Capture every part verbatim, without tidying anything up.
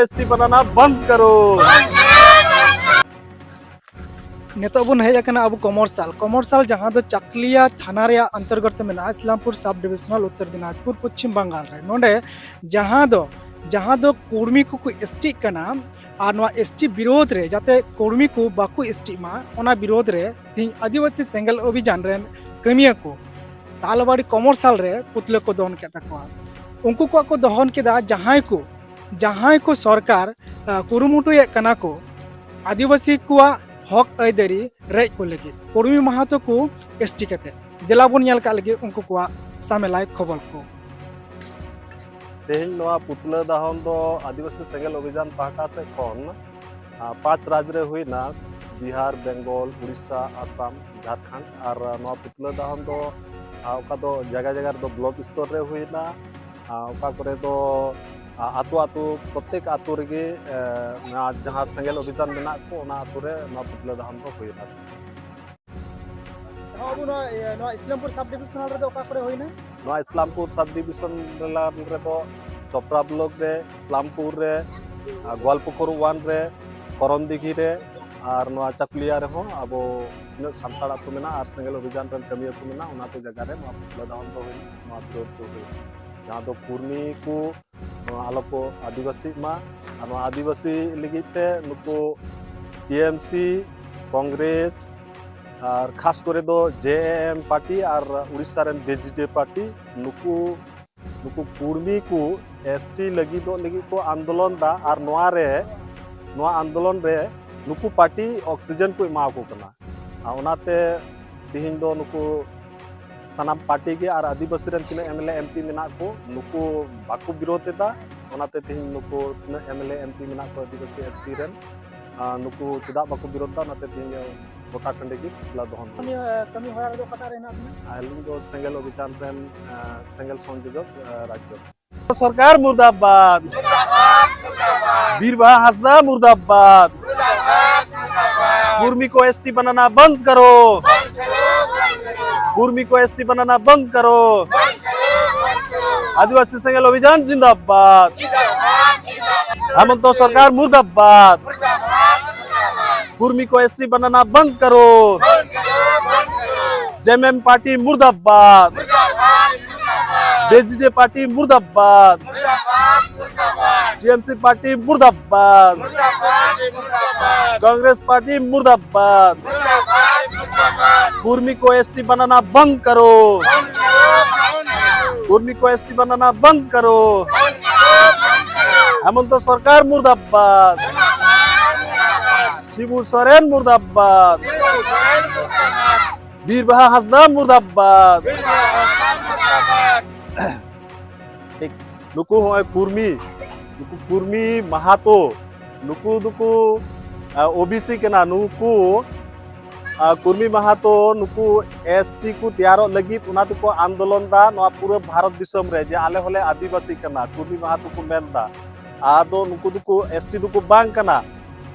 ST बनाना बंद करो। ᱱᱤᱛᱚᱜ ᱵᱚᱱ ᱦᱮᱡ ᱟᱠᱟᱱᱟ ᱟᱵᱚ ᱠᱚᱢᱚᱨᱥᱟᱞ᱾ ᱠᱚᱢᱚᱨᱥᱟᱞ ᱡᱟᱦᱟᱸ ᱫᱚ ᱪᱟᱠᱞᱤᱭᱟ ᱛᱷᱟᱱᱟ ᱨᱮᱭᱟᱜ ᱚᱱᱛᱚᱨᱜᱚᱛ ᱛᱮ ᱢᱮᱱᱟᱜᱼᱟ, ᱤᱥᱞᱟᱢᱯᱩᱨ ᱥᱟᱵ ᱰᱤᱵᱤᱥᱚᱱᱟᱞ, ᱩᱛᱛᱚᱨ ᱫᱤᱱᱟᱡᱽᱯᱩᱨ, ᱯᱚᱪᱷᱤᱢ ᱵᱟᱝᱜᱟᱞ ᱨᱮ᱾ ᱱᱚᱰᱮ ᱡᱟᱦᱟᱸ ᱫᱚ, ᱡᱟᱦᱟᱸ ᱫᱚ ᱠᱩᱲᱢᱤ ᱠᱚᱠᱚ ᱮᱥᱴᱤᱜ ᱠᱟᱱᱟ, ᱟᱨ ᱱᱚᱣᱟ ᱮᱥᱴᱤ ᱵᱤᱨᱳᱫᱷ ᱨᱮ, ᱡᱟᱛᱮ ᱠᱩᱲᱢᱤ ᱠᱚ ᱵᱟᱠᱚ ᱮᱥᱴᱤᱜ ᱢᱟ, ᱚᱱᱟ ᱵᱤᱨᱳᱫᱷ ᱨᱮ ᱛᱤᱦᱤᱧ ᱟᱹᱫᱤᱵᱟᱹᱥᱤ ᱥᱮᱸᱜᱮᱞ ᱚᱵᱷᱤᱡᱟᱱ ᱨᱮᱱ ᱠᱟᱹᱢᱤᱭᱟᱹ ᱠᱚ ᱛᱟᱞᱵᱟᱲᱤ ᱠᱚᱢᱚᱨᱥᱟᱞ ᱨᱮ ᱯᱩᱛᱞᱟᱹ ᱠᱚ ᱫᱚᱦᱚᱱ ᱠᱮᱫ ᱛᱟᱠᱚᱣᱟ᱾ ᱩᱱᱠᱩ ᱠᱚᱣᱟᱜ ᱠᱚ ᱫᱚᱦᱚᱱ ᱠᱮᱫᱟ, ᱡᱟᱦᱟᱸᱭ ᱠᱚ, ᱡᱟᱦᱟᱸᱭ ᱠᱚ ᱥᱚᱨᱠᱟᱨ, ᱟ, ᱠᱩᱨᱩᱢᱩᱴᱩᱭᱮᱫ ᱠᱟᱱᱟ ᱠᱚ ᱟᱹᱫᱤᱵᱟᱹᱥᱤ ᱠᱚᱣᱟᱜ ᱦᱚᱠ ᱟᱹᱭᱫᱟᱹᱨᱤ ᱨᱮᱡ ᱠᱚ ᱞᱟᱹᱜᱤᱫ, ᱠᱩᱲᱢᱤ ᱢᱟᱦᱟᱛᱚ ᱠᱚ ᱮᱥᱴᱤ ᱠᱟᱛᱮ᱾ ᱫᱮᱞᱟ ᱵᱚᱱ ᱧᱮᱞ ᱠᱟᱜ ᱞᱮᱜᱮ ᱩᱱᱠᱩ ᱠᱚᱣᱟᱜ ᱥᱟᱢᱮᱞᱟᱭ ᱠᱷᱚᱵᱚᱨ ᱠᱚ᱾ ᱛᱮᱦᱮᱧ ᱱᱚᱣᱟ ᱯᱩᱛᱞᱟᱹ ᱫᱟᱦᱚᱱ ᱫᱚ ᱟᱹᱫᱤᱵᱟᱹᱥᱤ ᱥᱮᱸᱜᱮᱞ ᱚᱵᱷᱤᱡᱟᱱ ᱯᱟᱦᱴᱟ ᱥᱮᱫ ᱠᱷᱚᱱ, ᱟ, ᱯᱟᱸᱪ ᱨᱟᱡᱽ ᱨᱮ ᱦᱩᱭᱱᱟ, ᱵᱤᱦᱟᱨ, ᱵᱮᱝᱜᱚᱞ, ᱩᱲᱤᱥᱥᱟ, ᱟᱥᱟᱢ, ᱡᱷᱟᱲᱠᱷᱚᱸᱰ᱾ ᱟᱨ ᱱᱚᱣᱟ ᱯᱩᱛᱞᱟᱹ ᱫᱟᱦᱚᱱ ᱫᱚ, ᱟ, ᱚᱠᱟ ᱫᱚ ᱡᱟᱭᱜᱟ ᱡᱟᱭᱜᱟ ᱨᱮᱫᱚ ᱵᱞᱚᱠ ᱥᱛᱚᱨ ᱨᱮ ᱦᱩᱭᱱᱟ, ᱟ, ᱚᱠᱟ ᱠᱚᱨᱮ ᱫᱚ, ᱟ, ᱟᱛᱳ ᱟᱛᱳ, ᱯᱨᱚᱛᱮᱠ ᱟᱛᱳ ᱨᱮᱜᱮ, ᱮ, ᱱᱚᱣᱟ ᱡᱟᱦᱟᱸ ᱥᱮᱸᱜᱮᱞ ᱚᱵᱷᱤᱡᱟᱱ ᱢᱮᱱᱟᱜ ᱠᱚ, ᱚᱱᱟ ᱟᱛᱳ ᱨᱮ ᱱᱚᱣᱟ ᱯᱩᱛᱞᱟᱹ ᱫᱟᱦᱚᱱ ᱫᱚ ᱦᱩᱭᱱᱟ᱾ ᱦᱚᱸ, ᱟᱵᱚ ᱱᱚᱣᱟ, ᱤᱭᱟᱹ, ᱱᱚᱣᱟ ᱤᱥᱞᱟᱢᱯᱩᱨ ᱥᱟᱵ ᱰᱤᱵᱤᱥᱚᱱᱟᱞ ᱨᱮᱫᱚ ᱚᱠᱟ ᱠᱚᱨᱮ ᱦᱩᱭᱱᱟ? ᱱᱚᱣᱟ ᱤᱥᱞᱟᱢᱯᱩᱨ ᱥᱟᱵ ᱰᱤᱵᱤᱥᱚᱱᱟᱞ ᱨᱮᱫᱚ ᱪᱚᱯᱨᱟ ᱵᱞᱚᱠ ᱨᱮ, ᱤᱥᱞᱟᱢᱯᱩᱨ ᱨᱮ, ᱟᱨ ᱜᱳᱣᱟᱞᱯᱩᱠᱩᱨ ᱳᱣᱟᱱ ᱨᱮ, ᱠᱚᱨᱚᱱᱫᱤᱜᱷᱤ ᱨᱮ, ᱟᱨ ᱱᱚᱣᱟ ᱪᱟᱠᱩᱞᱤᱭᱟ ᱨᱮᱦᱚᱸ ᱟᱵᱚ ᱛᱤᱱᱟᱹᱜ ᱥᱟᱱᱛᱟᱲ ᱟᱹᱛᱩ ᱢᱮᱱᱟᱜᱼᱟ ᱟᱨ ᱥᱮᱸᱜᱮᱞ ᱚᱵᱷᱤᱡᱟᱱ ᱨᱮᱱ ᱠᱟᱹᱢᱤᱭᱟᱹ ᱠᱚ ᱢᱮᱱᱟᱜᱼᱟ, ᱚᱱᱟ ᱠᱚ ᱡᱟᱭᱜᱟ ᱨᱮ ᱱᱚᱣᱟ ᱯᱩᱛᱞᱟᱹ ᱫᱟᱦᱚᱱ ᱫᱚ ᱦᱩᱭᱱᱟ, ᱱᱚᱣᱟ ᱵᱤᱨᱳᱫᱷ ᱫᱚ ᱦᱩᱭᱱᱟ, ᱡᱟᱦᱟᱸ ᱫᱚ ᱠᱩᱲᱢᱤ ᱠᱚ ᱱᱚᱣᱟ ᱟᱞᱚ ᱠᱚ ᱟᱹᱫᱤᱵᱟᱹᱥᱤᱜ ᱢᱟ᱾ ᱟᱨ ᱱᱚᱣᱟ ᱟᱹᱫᱤᱵᱟᱹᱥᱤ ᱞᱟᱹᱜᱤᱫ ᱛᱮ ᱱᱩᱠᱩ ᱴᱤ ᱮᱢ ᱥᱤ, ᱠᱚᱝᱜᱨᱮᱥ, ᱟᱨ ᱠᱷᱟᱥ ᱠᱚᱨᱮ ᱫᱚ ᱡᱮ ᱮ ᱮᱢ ᱯᱟᱨᱴᱤ ᱟᱨ ᱩᱲᱤᱥᱥᱟ ᱨᱮᱱ ᱵᱤ ᱡᱮ ᱰᱤ ᱯᱟᱨᱴᱤ, ᱱᱩᱠᱩ, ᱱᱩᱠᱩ ᱠᱩᱲᱢᱤ ᱠᱚ ᱮᱥ ᱴᱤ ᱞᱟᱹᱜᱤᱫᱚᱜ ᱞᱟᱹᱜᱤᱫ ᱠᱚ ᱟᱱᱫᱳᱞᱚᱱ ᱫᱟ᱾ ᱟᱨ ᱱᱚᱣᱟ ᱨᱮ, ᱱᱚᱣᱟ ᱟᱱᱫᱳᱞᱚᱱ ᱨᱮ ᱱᱩᱠᱩ ᱯᱟᱨᱴᱤ ᱚᱠᱥᱤᱡᱮᱱ ᱠᱚ ᱮᱢᱟ ᱠᱚ ᱠᱟᱱᱟ᱾ ᱟᱨ ᱚᱱᱟᱛᱮ ᱛᱤᱦᱤᱧ ᱫᱚ ᱱᱩᱠᱩ ᱥᱟᱱᱟᱢ ᱯᱟᱨᱴᱤ ᱜᱮ ᱟᱨ ᱟᱹᱫᱤᱵᱟᱹᱥᱤ ᱨᱮᱱ ᱛᱤᱱᱟᱹᱜ M L A, M P ᱢᱮᱱᱟᱜ ᱠᱚ, ᱱᱩᱠᱩ ᱵᱟᱠᱚ ᱵᱤᱨᱳᱫᱷ ᱮᱫᱟ᱾ ᱚᱱᱟᱛᱮ ᱛᱤᱦᱤᱧ ᱱᱩᱠᱩ ᱛᱤᱱᱟᱹᱜ M L A, M P ᱢᱮᱱᱟᱜ ᱠᱚ ᱟᱹᱫᱤᱵᱟᱹᱥᱤ, ᱮᱥ ᱴᱤ ᱨᱮᱱ, ᱟᱨ ᱱᱩᱠᱩ ᱪᱮᱫᱟᱜ ᱵᱟᱠᱚ ᱵᱤᱨᱳᱫᱷ ᱮᱫᱟ, ᱚᱱᱟᱛᱮ ᱛᱤᱦᱤᱧ ᱜᱚᱴᱟ ᱴᱟᱺᱰᱤ ᱜᱮ ᱯᱩᱛᱞᱟᱹ ᱫᱚᱦᱚᱱ ᱠᱟᱹᱢᱤ, ᱦᱩᱭᱩᱜᱼᱟ᱾ ᱠᱟᱹᱢᱤ ᱦᱚᱨᱟ ᱨᱮᱫᱚ ᱚᱠᱟᱴᱟᱜ ᱨᱮ ᱦᱮᱱᱟᱜ ᱵᱤᱱᱟ? ᱟᱹᱞᱤᱧ ᱫᱚ ᱥᱮᱸᱜᱮᱞ ᱚᱵᱷᱤᱡᱟᱱ ᱨᱮᱱ, ᱟᱸ, ᱥᱮᱸᱜᱮᱞ ᱥᱚᱝᱡᱳᱡᱚᱠ, ᱟᱸ, ᱨᱟᱡᱽᱡᱚ᱾ सरकार मुर्दाबाद। बीरबहा हांसदा मुर्दाबाद। कुर्मी को एसटी बनाना बंद करो। कुर्मी को एसटी बनाना बंद करो। आदिवासी सेंगेल अभियान जिंदाबाद। हेमंत सरकार मुर्दाबाद। कुर्मी को एसटी बनाना बंद करो। जेएमएम पार्टी मुर्दाबाद। बीजेडी पार्टी मुर्दाबाद। टीएमसी पार्टी मुर्दाबाद। कांग्रेस पार्टी मुर्दाबाद। कुर्मी को एसटी बनाना बंद करो। कुर्मी को एसटी बनाना बंद करो। हेमंत सरकार मुर्दाबाद। शिबू सोरेन मुर्दाबाद। बीर बहा हांसदा मुर्दाबाद। ᱴᱷᱤᱠ᱾ ᱱᱩᱠᱩ ᱦᱚᱸᱜᱼᱚᱭ ᱠᱩᱨᱢᱤ, ᱱᱩᱠᱩ ᱠᱩᱨᱢᱤ ᱢᱟᱦᱟᱛᱚ, ᱱᱩᱠᱩ ᱫᱚᱠᱚ, ᱟ, ᱳᱵᱤᱥᱤ ᱠᱟᱱᱟ᱾ ᱱᱩᱠᱩ, ᱟ, ᱠᱩᱨᱢᱤ ᱢᱟᱦᱟᱛᱚ, ᱱᱩᱠᱩ ᱮᱥᱴᱤ ᱠᱚ ᱛᱮᱭᱟᱨᱚᱜ ᱞᱟᱹᱜᱤᱫ ᱚᱱᱟ ᱛᱮᱠᱚ ᱟᱱᱫᱳᱞᱚᱱ ᱫᱟ ᱱᱚᱣᱟ ᱯᱩᱨᱟᱹ ᱵᱷᱟᱨᱚᱛ ᱫᱤᱥᱚᱢ ᱨᱮ, ᱡᱮ ᱟᱞᱮ ᱦᱚᱸᱞᱮ ᱟᱹᱫᱤᱵᱟᱹᱥᱤ ᱠᱟᱱᱟ, ᱠᱩᱨᱢᱤ ᱢᱟᱦᱟᱛᱚ ᱠᱚ ᱢᱮᱱ ᱫᱟ᱾ ᱟᱫᱚ ᱱᱩᱠᱩ ᱫᱚᱠᱚ, ᱮᱥᱴᱤ ᱫᱚᱠᱚ ᱵᱟᱝ ᱠᱟᱱᱟ᱾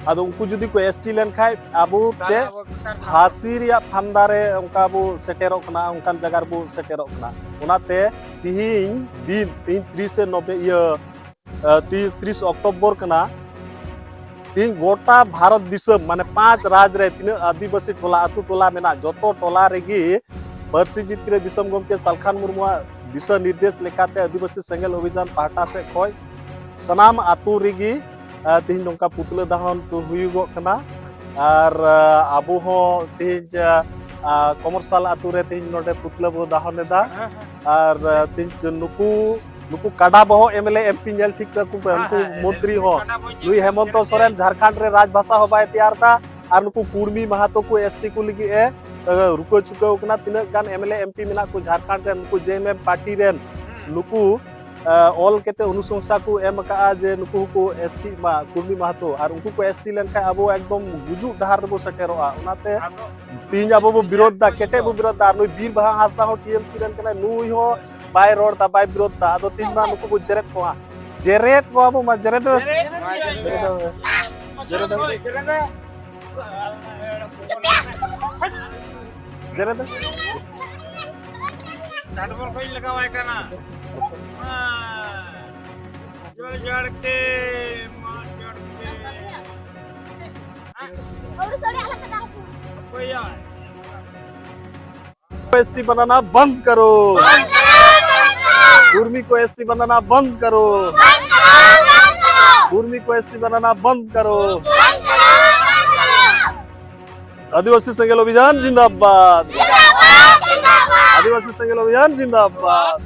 ᱟᱫᱚ ᱩᱱᱠᱩ ᱡᱩᱫᱤ ᱠᱚ ᱮᱥᱴᱤ ᱞᱮᱱᱠᱷᱟᱡ ᱟᱵᱚ ᱪᱮᱫ ᱯᱷᱟᱸᱥᱤ ᱨᱮᱭᱟᱜ ᱯᱷᱟᱱᱫᱟ ᱨᱮ ᱚᱱᱠᱟ ᱵᱚ ᱥᱮᱴᱮᱨᱚᱜ ᱠᱟᱱᱟ, ᱚᱱᱠᱟᱱ ᱡᱟᱭᱜᱟ ᱨᱮᱵᱚ ᱥᱮᱴᱮᱨᱚᱜ ᱠᱟᱱᱟ᱾ ᱚᱱᱟᱛᱮ ᱛᱤᱦᱤᱧ ᱫᱤᱱ, ᱛᱤᱦᱤᱧ ᱛᱤᱨᱤᱥᱮ ᱱᱚᱵᱷᱮ-, ᱤᱭᱟᱹ, ᱟ, ᱛᱤᱨᱤᱥ, ᱛᱤᱨᱤᱥ ᱚᱠᱴᱳᱵᱚᱨ ᱠᱟᱱᱟ᱾ ᱛᱤᱦᱤᱧ ᱜᱚᱴᱟ ᱵᱷᱟᱨᱚᱛ ᱫᱤᱥᱚᱢ, ᱢᱟᱱᱮ ᱯᱟᱸᱪ ᱨᱟᱡᱽ ᱨᱮ ᱛᱤᱱᱟᱹᱜ ᱟᱹᱫᱤᱵᱟᱹᱥᱤ ᱴᱚᱞᱟ, ᱟᱹᱛᱩ ᱴᱚᱞᱟ ᱢᱮᱱᱟᱜ, ᱡᱚᱛᱚ ᱴᱚᱞᱟ ᱨᱮᱜᱮ ᱯᱟᱹᱨᱥᱤ ᱡᱤᱛ ᱨᱮ ᱫᱤᱥᱚᱢ ᱜᱚᱢᱠᱮ ᱥᱟᱞᱠᱷᱟᱱ ᱢᱩᱨᱢᱩᱣᱟᱜ ᱫᱤᱥᱟᱹ ᱱᱤᱨᱫᱮᱥ ᱞᱮᱠᱟᱛᱮ ᱟᱹᱫᱤᱵᱟᱹᱥᱤ ᱥᱮᱸᱜᱮᱞ ᱚᱵᱷᱤᱡᱟᱱ ᱯᱟᱦᱴᱟ ᱥᱮᱫ ᱠᱷᱚᱱ ᱥᱟᱱᱟᱢ ᱟᱹᱛᱩ ᱨᱮᱜᱮ, ᱟ, ᱛᱤᱦᱤᱧ ᱱᱚᱝᱠᱟ ᱯᱩᱛᱞᱟᱹ ᱫᱟᱦᱚᱱ ᱛᱚ ᱦᱩᱭᱩᱜᱚᱜ ᱠᱟᱱᱟ᱾ ᱟᱨ, ᱟ, ᱟᱵᱚ ᱦᱚᱸ ᱛᱤᱦᱤᱧ, ᱟ, ᱟ, ᱠᱚᱢᱚᱨᱥᱟᱞ ᱟᱹᱛᱩ ᱨᱮ ᱛᱤᱦᱤᱧ ᱱᱚᱰᱮ ᱯᱩᱛᱞᱟᱹ ᱵᱚ ᱫᱟᱦᱚᱱ ᱮᱫᱟ᱾ ᱟᱨ, ᱟ, ᱛᱤᱦᱤᱧ ᱱᱩᱠᱩ, ᱱᱩᱠᱩ ᱠᱟᱰᱟ ᱵᱚᱦᱚᱜ ᱮᱢᱮᱞᱮ ᱮᱢᱯᱤ ᱧᱮᱞ ᱴᱷᱤᱠ ᱠᱟᱠᱚ ᱯᱮ, ᱩᱱᱠᱩ ᱢᱚᱱᱛᱨᱤ ᱦᱚᱸ᱾ ᱱᱩᱭ ᱦᱮᱢᱚᱱᱛᱚ ᱥᱚᱨᱮᱱ ᱡᱷᱟᱲᱠᱷᱚᱸᱰ ᱨᱮ ᱨᱟᱡᱽ ᱵᱷᱟᱥᱟ ᱦᱚᱸ ᱵᱟᱭ ᱛᱮᱭᱟᱨ ᱮᱫᱟ᱾ ᱟᱨ ᱱᱩᱠᱩ ᱠᱩᱲᱢᱤ ᱢᱟᱦᱟᱛᱚ ᱠᱚ ᱮᱥᱴᱤ ᱠᱚ ᱞᱟᱹᱜᱤᱫ ᱮ, ᱮ, ᱨᱩᱠᱟᱹ ᱪᱩᱠᱟᱹᱣ ᱠᱟᱱᱟ᱾ ᱛᱤᱱᱟᱹᱜ ᱜᱟᱱ ᱮᱢᱮᱞᱮ ᱮᱢᱯᱤ ᱢᱮᱱᱟᱜ ᱠᱚ ᱡᱷᱟᱲᱠᱷᱚᱸᱰ ᱨᱮᱱ, ᱱᱩᱠᱩ ᱡᱮᱮᱢᱮᱢ ᱯᱟᱨᱴᱤ ᱨᱮᱱ, ᱱᱩᱠᱩ, ᱮ, ᱚᱞ ᱠᱟᱛᱮ ᱚᱱᱩᱥᱚᱝᱥᱟ ᱠᱚ ᱮᱢ ᱟᱠᱟᱫᱼᱟ ᱡᱮ ᱱᱩᱠᱩ ᱦᱚᱸᱠᱚ ᱮᱥᱴᱤᱜ ᱢᱟ, ᱠᱩᱲᱢᱤ ᱢᱟᱦᱟᱛᱚ᱾ ᱟᱨ ᱩᱱᱠᱩ ᱠᱚ ᱮᱥᱴᱤ ᱞᱮᱱᱠᱷᱟᱱ ᱟᱵᱚ ᱮᱠᱫᱚᱢ ᱜᱩᱡᱩᱜ ᱰᱟᱦᱟᱨ ᱨᱮᱵᱚ ᱥᱮᱴᱮᱨᱚᱜᱼᱟ᱾ ᱚᱱᱟᱛᱮ ᱛᱤᱦᱤᱧ ᱟᱵᱚ ᱵᱚ ᱵᱤᱨᱳᱫᱷ ᱫᱟ, ᱠᱮᱴᱮᱡ ᱵᱚ ᱵᱤᱨᱳᱫᱷ ᱫᱟ᱾ ᱟᱨ ᱱᱩᱭ ᱵᱤᱨ ᱵᱟᱦᱟ ᱦᱟᱸᱥᱫᱟ ᱦᱚᱸ ᱴᱤᱮᱢᱥᱤ ᱨᱮᱱ ᱠᱟᱱᱟᱭ, ᱱᱩᱭ ᱦᱚᱸ ᱵᱟᱭ ᱨᱚᱲ ᱫᱟ, ᱵᱟᱭ ᱵᱤᱨᱳᱫᱷ ᱫᱟ᱾ ᱟᱫᱚ ᱛᱤᱦᱤᱧ ᱢᱟ ᱱᱩᱠᱩ ᱵᱚ ᱡᱮᱨᱮᱫ ᱠᱚᱣᱟ, ᱡᱮᱨᱮᱫ ᱠᱚᱣᱟ ᱵᱚ, ᱢᱟ ᱡᱮᱨᱮᱫ ᱢᱮ᱾ ᱡᱮᱨᱮᱫ ᱢᱮ᱾ ᱡᱮᱨᱮᱫ ᱢᱮ᱾ ᱡᱮᱨᱮᱫ ᱢᱮ᱾ ᱰᱟᱰᱵᱚᱞ ᱠᱚᱧ ᱞᱟᱜᱟᱣᱟᱭ ᱠᱟᱱᱟ᱾ ᱡᱚᱲ ᱡᱚᱲ ᱛᱮ, ᱢᱟ ᱡᱚᱲ ᱛᱮ᱾ ᱚᱠᱚᱭᱟ? एसटी बनाना बंद करो। उर्मी को एसटी बनाना बंद करो। उर्मी को एसटी बनाना बंद करो। आदिवासी सेंगेल अभियान जिंदाबाद। आदिवासी सेंगेल अभियान जिंदाबाद।